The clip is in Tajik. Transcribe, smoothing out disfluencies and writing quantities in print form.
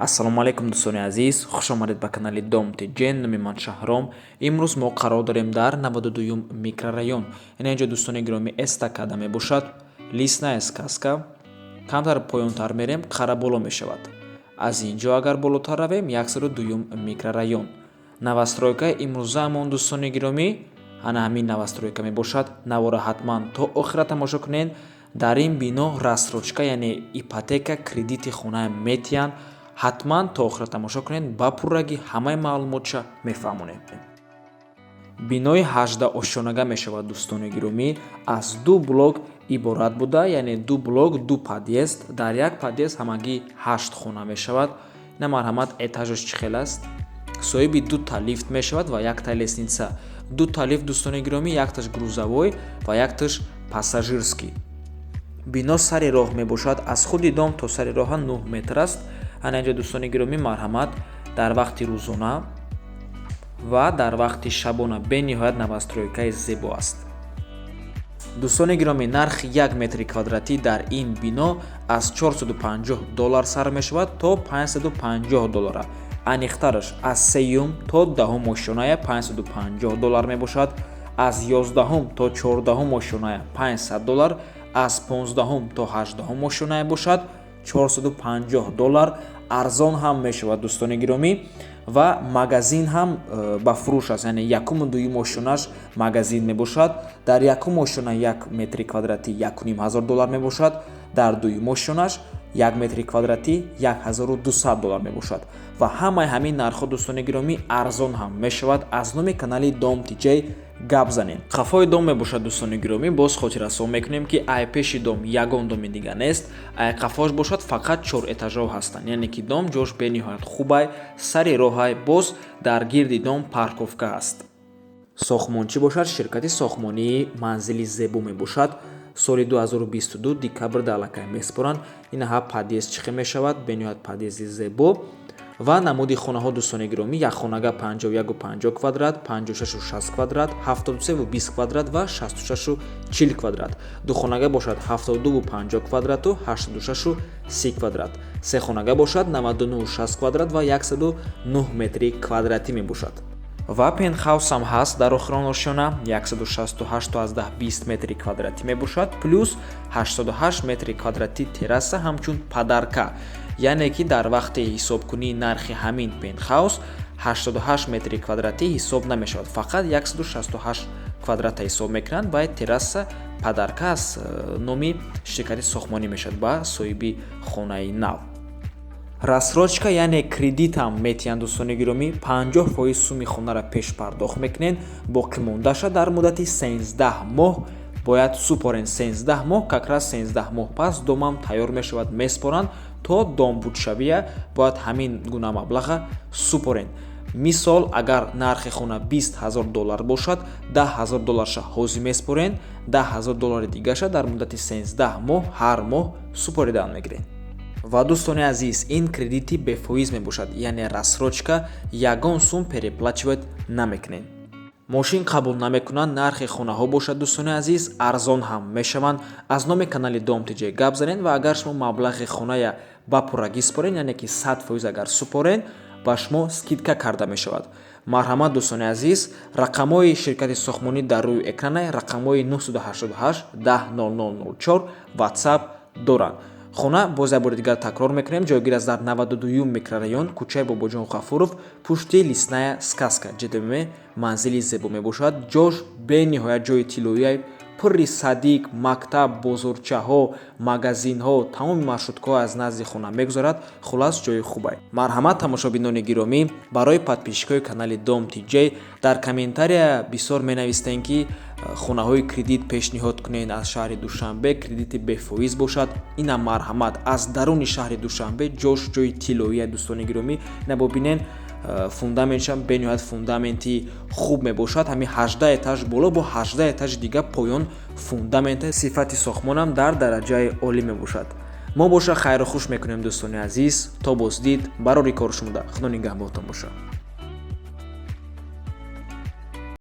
Ассалому алайкум, дӯстони азиз, хуш омадед ба канали Дом ТЖ. Номи ман Шаҳром. Имрӯз мо қарор дорем дар 92-юм микрорайон. Ина инҷо, дӯстони гиромӣ, эстакада мебошад, Лесная сказка. Камтар поёнтар мерем, Қараболо мешавад. Аз ин ҷо агар болотар равем, 102-юм микрорайон. Новостройка имрӯзаамон, дӯстони гиромӣ, ана ҳамин новостройка мебошад. Навора ҳатман то охира тамошо кунед. Дар ин бино рассрочка, яъне ипотека, кредити хона метиҳанд. Ҳатман то охира тамошо кунед, ба пуррагӣ ҳамаи маълумотша мефаҳмонем. Бинои ҳаждаҳошёнага мешавад, дӯстони гиромӣ, аз ду блок иборат буда, яъне ду блок, ду подъезд. Дар як подъезд ҳамагӣ ҳашт хона мешавад. Ина, марҳамат, этажаш чӣ хел аст. Соҳиби дута лифт мешавад ва якта лестница. Дута лифт, дӯстони гиромӣ, якташ грузовой ва якташ пассажирский. Бино сари роҳ мебошад. Аз худи дом то сари роҳа 9 метр аст. Ана инҷо, дӯстони гиромӣ, марҳамат, дар вақти рӯзона ва дар вақти шабона бениҳоят новостройкаи зебо аст. Дӯстони гиромӣ, нархи 1 метри квадратӣ дар ин бино аз 450 доллар сар мешавад то 550 доллара. Аниқтараш, аз сеюм то 10-ум ошёная 550 доллар мебошад, аз 11-ум то 14-ум ошёная 500 доллар, аз 15-ум то 18-ум ошёная бошад 450 доллар. Арзон ҳам мешавад, дӯстони гиромӣ. Ва магазин ҳам ба фурӯш аст, яъне якуму дуюм ошёнаш магазин мебошад. Дар якум ошёна 1 метри квадратӣ 1500 доллар мебошад, дар дуюм ошёнаш 1 метри квадратӣ 1200 доллар мебошад. Ва ҳамаи ҳамин нархҳо, дӯстони гиромӣ, арзон ҳам мешавад. Аз номи канали Дом ТЖ гап занем. Қафои дом мебошад, дӯстони гиромӣ. Боз хотиррасон мекунем, ки ай пеши дом ягон доми дига нест, ай қафош бошад, фақат чор этажҳо ҳастанд, яъне ки дом ҷош бениҳоят хубай, сари роҳай. Боз дар гирди дом парковка аст. Сохтмончӣ бошад, ширкати сохтмонии «Манзили зебо» мебошад. Соли 2022 декабр дар аллакай месупоранд. Инаҳа, подъезд чӣ хел мешавад, бениҳоят подъезди зебо. Ва намуди хонаҳо, дӯстони гиромӣ: якхонага 51,50 квадрат, 56,60 квадрат, 73,20 квадрат ва 66,40 квадрат. Духонага бошад 72,50 квадрату 86,30 квадрат. Сехонага бошад 99,60 квадрат ва 109 метри квадратӣ мебошад. Ва пентхаусам ҳаст дар охирон ошёна, 168,20 метри квадратӣ мебошад, плюс 88 метри квадратӣ терраса ҳамчун подарка. Яъне ки дар вақти ҳисобкунии нархи ҳамин пентхаус 88 метри квадратӣ ҳисоб намешавад, фақат 168 квадрата ҳисоб мекунанд ва терраса подарка аз номи ширкати сохтмонӣ мешавад ба соҳиби хонаи нав. Рассрочка, яъне кредитам метиҳанд, дӯстони гиромӣ. 50% суми хонаро пешпардохт мекунед, боқимондаша дар муддати 13 моҳ бояд супорен. 13 моҳ, как раз 13 моҳ пас домам тайёр мешавад, месупоранд. То дом будшавия бояд ҳамин гуна маблаға супорен. Мисол, агар нархи хона 20 ҳазор доллар бошад, 10 ҳазор долларша ҳозир месупорен, 10 ҳазор доллари дигаша дар муддати 13 моҳ ҳар моҳ супоридан мегиред. Ва, дӯстони азиз, ин кредити бефоиз мебошад, яъне рассрочка, ягон сум переплачивать намекунед. Мошин қабул намекунанд. Нархи хонаҳо бошад, дӯстони азиз, арзон ҳам мешаванд. Аз номи канали Дом ТЖ гап занед ва агар шумо маблағи хоная ба пуррагӣ супоред, яъне ки 100% агар супоред, ба шумо скидка карда мешавад. Марҳамат, дӯстони азиз, рақамҳои ширкати сохтмонӣ дар рӯи экрана, рақамҳои 988 10 00 04 WhatsApp доранд. Хона, боз як бори дигар такрор мекунем, ҷойгир аст дар 92-юм микрорайон, кӯчаи Бобоҷон Ғафуров, пушти Лесная сказка, ЖДМ. «Манзили зебо» мебошад. Ҷош бениҳоят ҷои тиллоия, пурри садик, мактаб, бозорчаҳо, магазинҳо, тамоми маршруткаҳо аз назди хона мегузарад. Хулас, ҷои хубай. Марҳамат, тамошобинони гиромӣ, барои подписчикои канали Дом ТЖ. Дар комментария бисёр менавистем, ки хонаҳои кредит пешниҳод кунед аз шаҳри Душанбе, кредити бефоиз бошад. Ина, марҳамат, аз даруни шаҳри Душанбе, ҷош ҷои тиллоия, дӯстони гиромӣ. Ина бибинен, фундаментшам бениҳоят фундаменти хуб мебошад. Ҳамин 18 этаж боло, бо 18 этажи дига поён фундаменте. Сифати сохтмонам дар дараҷаи олӣ мебошад. Мо боша, хайру хуш мекунем, дӯстони азиз. То боздид, барори кор шумода, Худо нигаҳбонтон бошад.